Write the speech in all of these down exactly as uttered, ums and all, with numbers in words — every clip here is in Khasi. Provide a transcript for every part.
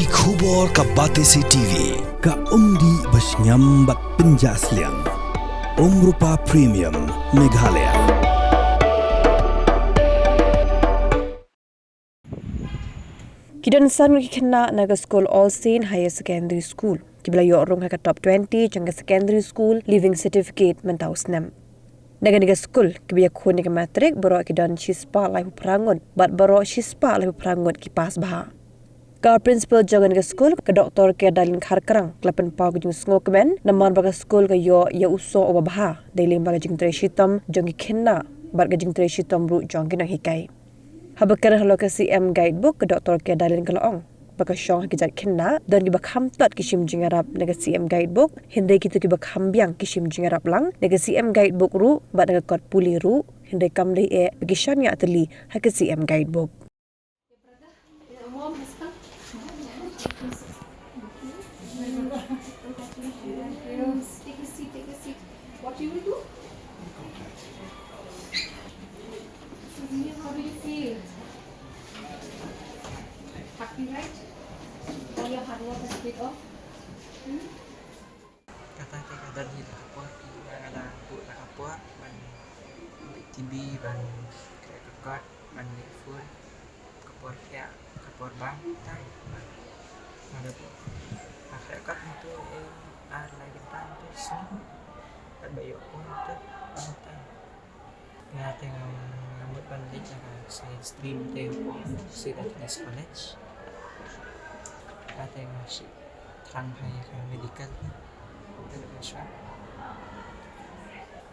Ki khubor ka Batesi T V, ka umdih ba shngiam bad pynjah sliang. Umrupa Premium, Meghalaya. Ki don san ngut ki khynnah na ka skul All Saint Higher Secondary School kiba la ïoh rung ha ka top twenty jong ka Secondary School Leaving Certificate mynta u snem. Na kane ka skul kiba ïakhun ïa ka matrik baroh ki don shispah laiphew phra ngut bad baroh shispah laiphew phra ngut ki pass bha. Ka principal jong kane ka skul, ka Doctor K Darlene Kharkrang, ka la pynpaw ka jingsngewkmen namar ba ka skul ka ïoh ïa u soh uba bha dei lyngba ka jingtrei shitom jong ki khynnah bad ka jingtrei shitom ruh jong ki nonghikai. Haba kren halor ka C M Guidebook, ka Doctor K Darlene ka la ong ba ka shong ha ki jait khynnah, don kiba kham tot ki shim jingïarap na ka C M Guidebook, hynrei kito kiba kham biang ki shim jingïarap lang na ka C M Guidebook ruh bad na ka kot pule ruh, hynrei kam dei eh ba ki shaniah tylli ha ka C M Guidebook. Take a seat, take a seat. What you will do? So, Daniel, how do you feel? Happy, right? All your hard work has paid off. Hmm? Kata te ka don hi la ka por, ki nga nga la buh la ka por ban bit T V, ban khreh record, ban leh phone, ka por khiah, ka por bang, tai ban nga la buh. Nga khreh record ntu, eh, ar lai kynta ntu sni. Kat ba ïoh phone ntu, bang tai. Nga te nga, nga mut ban leit na ka science stream te hapoh Saint Agnes College. Nga te nga shim thrang ha ïa ka medical te, te leit shuwa.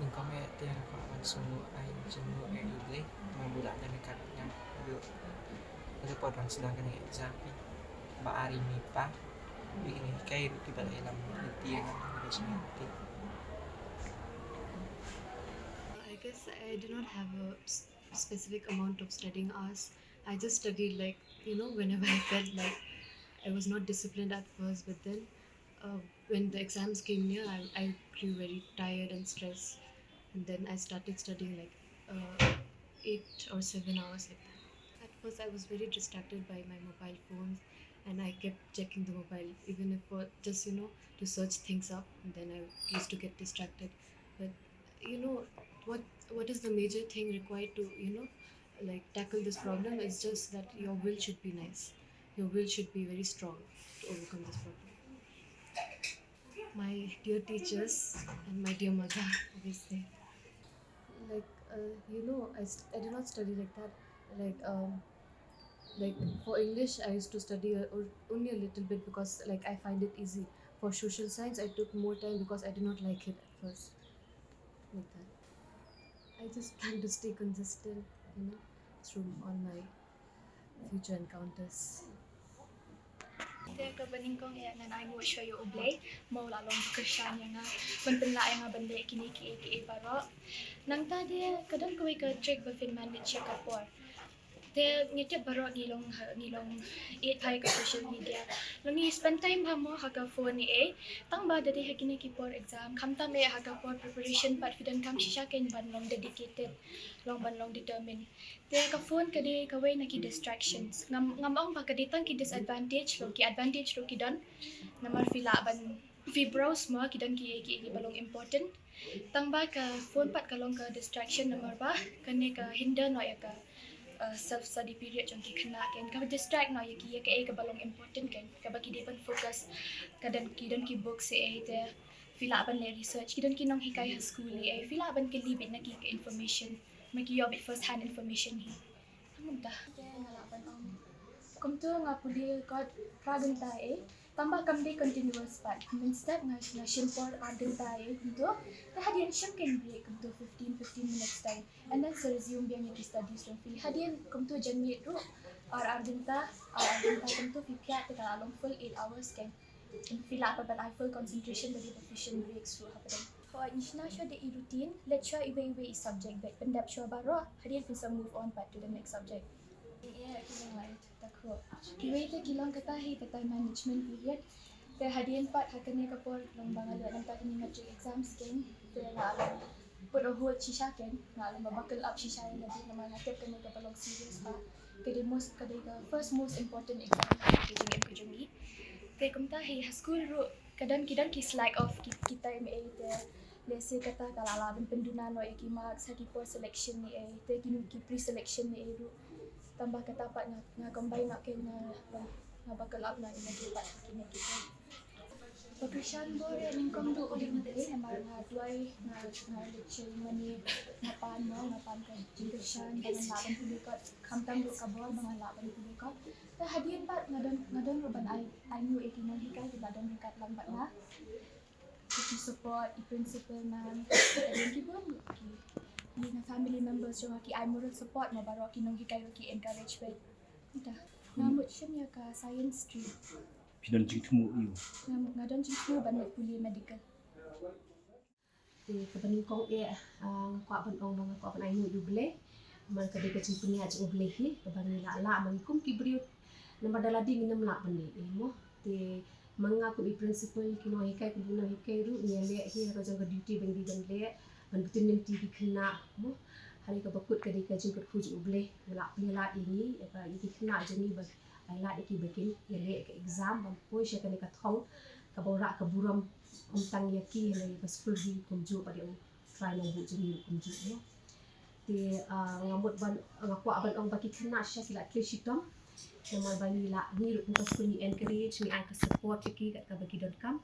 Nyngkong eh te nga kwah ban sngewbha ai jingmut ïa U Blei, namar ba u la don ryngkat bad nga haduh, haduh por ban sdang kane ka exam phi. Ba ar ïa i mei i pa, ba kin hikai ruh kiba la ïalam lynti ïa nga ha ka jingïaid lynti. I guess I do not have a s- specific amount of studying hours. I just studied, like, you know, whenever I felt like. I was not disciplined at first, but then, uh, when the exams came near, I, I grew very tired and stressed. And then I started studying, like, uh, eight or seven hours like that. At first, I was very distracted by my mobile phones, and I kept checking the mobile, even if for just, you know, to search things up. And then I used to get distracted. But, you know, what what is the major thing required to, you know, like, tackle this problem is just that your will should be nice. Your will should be very strong to overcome this problem. My dear teachers and my dear mother, obviously. Like, uh, you know, I, st- I do not study like that. Like, um, like, for English, I used to study, uh, or- only a little bit because, like, I find it easy. For social science, I took more time because I did not like it at first. Like that. I just plan to stay consistent, you know, through all my future encounters. Te kaba nyngkong eh ngan ai nguh shuwa ïa U Blei, ma u la long kyrshan ïa nga, ban pynlah ïa nga ban leh kine kiei kiei baroh. Nangta te ka don kawei ka trick ba phin manage ïa ka por. Te ngi tip baroh ngi long, ngi long ïeit bha ïa ka social media. Long ngi spend time bha mo ha ka phone eh. Tang ba da dei ha kine ki por exam, khamtam eh ha ka por preparation pat phi donkam shisha kein ban long dedicated, long ban long determined. Te ka phone ka dei kawei na ki distractions. Ngam, ngam ong ba ka dei tang ki disadvantage, long ki advantage ruh ki don. Namar phi lah ban, phi browse mo, ki don ki, ki, kiba long important. Tang ba ka phone pat ka long ka distraction namar ba kane ka hinder noh ïa ka, uh, self study period jong ki khynnah kein, ka distract noh ïa ki ïa kaei kaba long important kein, kaba ki dei ban focus. Ka don, ki don ki books eh, te phi lah ban leh research, ki don ki nonghikai ha school eh, phi lah ban kylli beit na ki ka information, ma ki ïoh beit first hand information hi. Tang kumta. Te nga lah ban ong, kumto nga pule kot phra kynta eh. Tang ba kam dei continuous pat. Mynstep nga, nga shim por ar kynta eh kumto. Te hadien shim kein break kumto fifteen, fifteen minutes time. And then sa resume biang ïa ki studies jong phi. Hadien kumto janmiet ruh ar, ar kynta, ar, ar kynta kumto phi phiah te ka la long full eight hours kein. Phi lah pat ban ai full concentration ba dei ba phi shim breaks ruh hapdeng. Hooid, ngi shna shuwa da i routine, leit shuwa iwei iwei i subject beit, pyndep shuwa baroh, hadien phin sa move on pat to the next subject. Ïa, ki long lait, ta khuh. Kiwei te ki long kata hi ka time management period. Te hadien pat ha kane ka por long ba nga leh nangta kine matric exams kein, te nga long put a hold shisha kein, nga long ba buckle up shisha ïa lade namar nga tip kane kaba long serious bha. Ka dei most, ka dei ka first most important exam ha ka jingim ka jong ngi. Te kumta hi ha skul ruh ka don ki don ki slack off ki ki time ei te lehse kata ka la lah ban pynduna noh ïa ki marks ha ki post selection ne ei te ki ki pre selection ne ei ruh. Tang ba kata pat nga nga combine noh ke nga nga buckle up noh ïa ki pat kine ki. Ba kyrshan bor ïa nyngkong duh u dei namar nga duwai nga nga lecture mane nga pan mo nga pan ka jingkyrshan ba ngan lah ban pule kot khamtam ruh ka bor ba ngan lah ban pule kot. Te hadien pat nga don nga don ruh ban ai ai nguh ïa ki nonghikai kiba don ryngkat lang bad nga. Ki support i principal ma'am hadien ki bun ki ki family members jong nga ki ai moral support ma baroh ki nonghikai ruh ki encourage bad. Nga mut shim ïa ka science stream. Phi don jingthmu ïa u. Nga don jingthmu ban mut pule medical. Te kaba nyngkong eh nga kwah ban ong ba nga kwah ban ai nguh ïa U Blei. Namar ka dei ka jingpynïaid jong U Blei hi kaba ngi lah lah ma ngi kum ki briew. Namar da lade ngim lah ban leh eh mo. Te ma nga kum i principal ki nonghikai kum ki nonghikai ruh ngi leh hi ha ka jong ka duty ba ngi dei ban leh ban btin lynti ki khynnah mo. Hynrei kaba kut ka dei ka jingkyrkhu jong U Blei ba la pynïaid ïa ngi ïa ki khynnah jong ngi ba ai lad ïa ki ba kin ïaleh ka exam ban poi sha kane ka thong kaba u rah ka burom ym tang ïa ki hynrei ïa ka skul hi kumjuh bad ïa u trai nongbuh jong ngi ruh kumjuh mo. Te nga mut ban nga kwah ban ong ba ki khynnah shisha ki la khlei shitom namar ba ngi la ngi ruh kum ka skul ngi encourage ngi ai ka support ïa ki kat kaba ki donkam.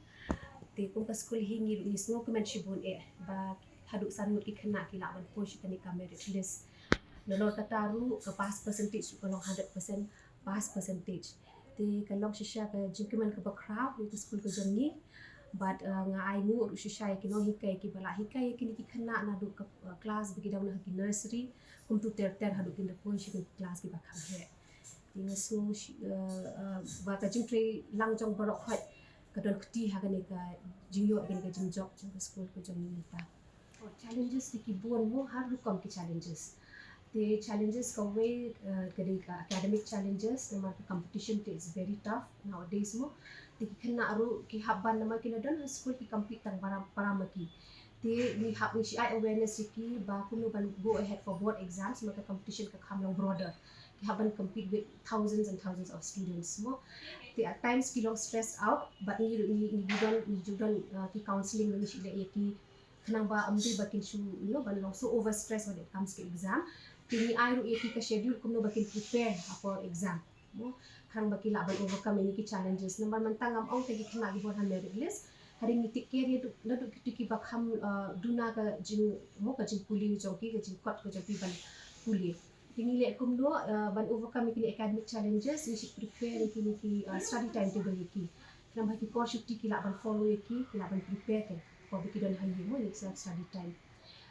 Te kum ka skul hi ngi ruh ngi sngewkmen shibun eh ba haduh san ngut ki khynnah ki lah ban poi sha kane ka merit list. Nalor kata ruh ka pass percentage ruh ka long hundred percent pass percentage. Te ka long shisha ka jingkmen kaba khraw ïa ka skul ka jong ngi. Bad nga ai nguh ruh shisha ïa ki nonghikai kiba la hikai ïa kine ki khynnah naduh ka klas ba ki dang na ha ki nursery kumta ter ter haduh kin da poi sha ki klas kiba kham heh. Te nga sngew ba ka jingtrei lang jong baroh khoit ka don kti ha kane ka jingïoh kane ka jingjop jong ka skul ka jong ngi mynta. Challenges te ki bun mo har rukom ki challenges. Te challenges kawei ka dei ka academic challenges namar ka competition te is very tough nowadays mo. Te ki khynnah ruh ki hap ban namar ki la don ha skul ki compete tang para para ma ki. Te ngi hap ngi shu ai awareness ïa ki ba kumno ban go ahead for board exams namar ka competition ka kham long broader. Ki hap ban compete with thousands and thousands of students mo. Te at times ki long stressed out but ngi ruh ngi ngi ju don ngi ju don ki counselling ngi shu leh ïa ki. Khnang ba ym dei ba kin shu you know ban long so overstressed when it comes to exam. Te ngi ai ruh ïa ki ka schedule kumno ba kin prepare for exam. Mo khnang ba ki lah ban overcome ïa ki challenges. Namar mynta ngam ong te ki khynnah ki bun ha merit list. Hynrei ngi take care ïa naduh kito kiba kham duna ka jing mo ka jingpule jong ki ka jingkot ka jong ki ban pule. Te ngi leh kumno ban overcome ïa kine academic challenges ngi shu prepare ïa kine ki study timetable ïa ki. Khnang ba ki por shuti ki lah ban follow ïa ki ki lah ban prepare ki. Ko ba ki don ha ïing mo ïa ki self study time.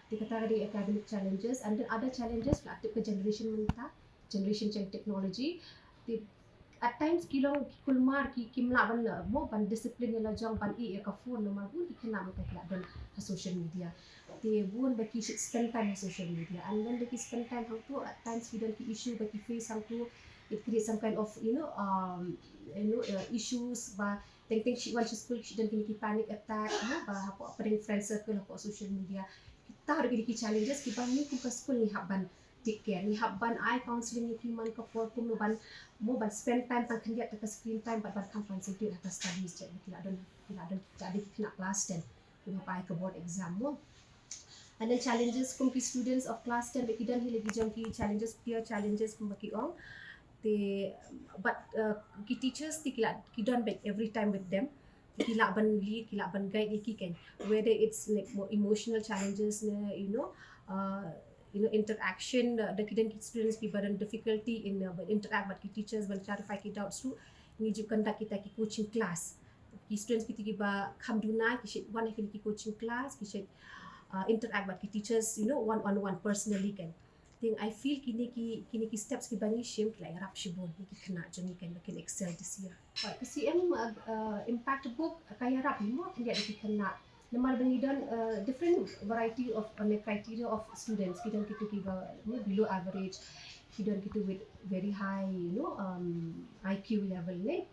Te kata ka dei academic challenges and then other challenges la tip ka generation mynta generation change technology. Te at times ki long ki kulmar ki kim lah ban mo ban discipline ïa la jong ban ïeh ïa ka phone namar bun ki khynnah mynta ki la don ha social media. Te bun ba ki spend time ha social media and when ba ki spend time hangto at times ki don ki issue ba ki face hangto it creates some kind of you know um, you know uh, issues ba teng teng shi wan shi school shi don kine ki panic attack mo ba hapoh pdeng friend circle hapoh social media. Kita ruh kine ki challenges kiba ngi kum ka school ngi hap ban take care ngi hap ban ai counselling ïa ki man ka por kumno ban mo ban spend time tang khyndiat ka screen time bad ban kham concentrate ha ka studies. Ki la don ki la don ki la don ki khynnah class ten ki hap ai ka board exam mo. And then challenges kum ki students of class ten ba ki don hi la ki jong ki challenges peer challenges kumba ki ong. Te but uh, ki teachers te ki la ki don ba every time with them. Ki lah ban lead ki lah ban guide ïa ki kan whether it's like more emotional challenges ne you know uh, you know interaction uh, da ki don ki students kiba don difficulty in uh, ban interact bad ki teachers ban clarify ki doubts tu. Ngi ju conduct kita ki coaching class ki students kita kiba kham duna ki shu wan ha ki coaching class ki shu uh, interact bad ki teachers you know one on one personally kan. Te I feel kine ki kine ki steps kiba ngi shim ki la ïarap shibun ïa ki khynnah jong ngi kan ba kin excel this year. Ka C M uh, uh, impact book ka ïarap mo khyndiat ïa ki khynnah. Namar ba ngi don uh, different variety of uh, criteria of students ki don kito kiba below average ki don kito with very high you know um, I Q level ne.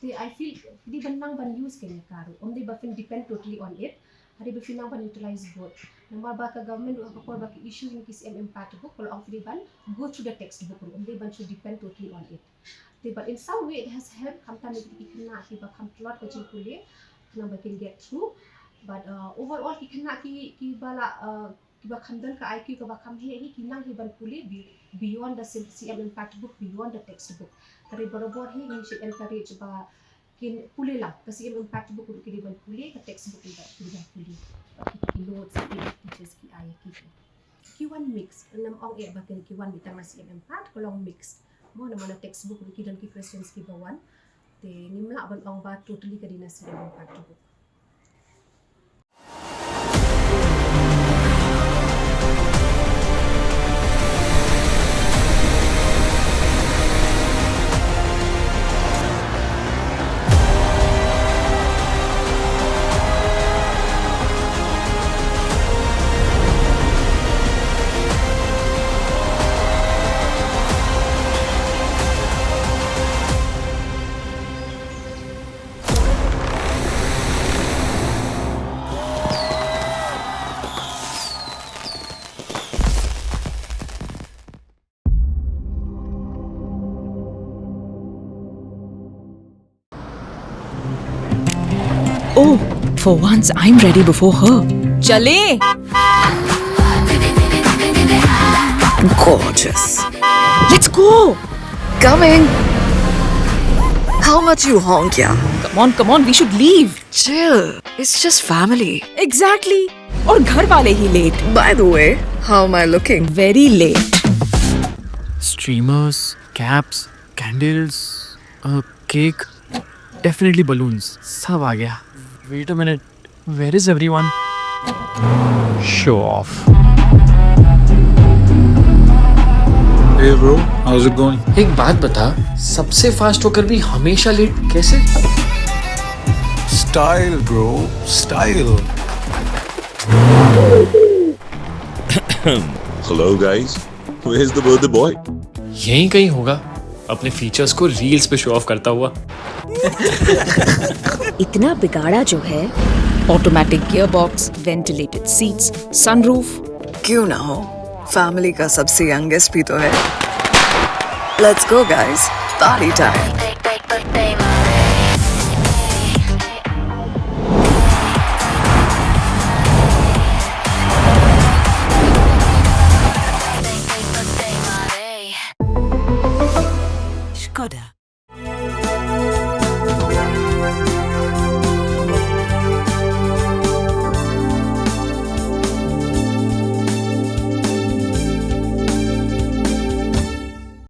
Te I feel dei ban nang ban use kane ka ruh. Ym dei ba phin depend totally on it. Hynrei ba phin nang ban utilize both. Namar ba ka government ruh ha ka por ba ki issue ïa ki C M impact book ka la ong phi dei ban go through the textbook ruh. Ym dei ban shu depend totally on it. Te, but in some way it has helped, khamtam ïa ki khynnah kiba kham tlot ka jingpule, khnang ba kin get through. But uh, overall ki khynnah ki kiba la uh, kiba kham don ka I Q kaba kham heh hi ki nang hi ban pule be- beyond the C- CM Impact Book, beyond the textbook. Hynrei barabor hi ngi shu encourage ba kin pule lang ka CM Impact Book ruh ki dei ban pule, ka textbook ruh ki dei ban pule. Ki ki notes ki teachers ki ai ki ki wan mix, ngam ong eh ba kin ki wan mix tang na CM Impact, ka long mix. Mo, namar na textbook ruh ki don ki questions kiba wan. Te ngim lah ban ong ba totally ka dei na CM Impact Book. Oh, for once I'm ready before her. चले। Gorgeous. Let's go. Coming. How much you honk, yeah? Come on, come on, we should leave. Chill. It's just family. Exactly. और घर वाले ही late. By the way, how am I looking? Very late. Streamers, caps, candles, a cake, definitely balloons. सब आ गया. Wait a minute. Where is everyone? Show off. Hey bro, how's it going? एक बात बता, सबसे फास्ट होकर भी हमेशा लेट कैसे? Style bro, style. Hello guys, where's the birthday boy? यहीं कहीं होगा, अपने फीचर्स को रील्स पे शो ऑफ करता हुआ. इतना बिगाड़ा जो है. Automatic gearbox, ventilated seats, sunroof. क्यों ना हो, फैमिली का सबसे यंगेस्ट भी तो है. Let's go guys, party time. Skoda.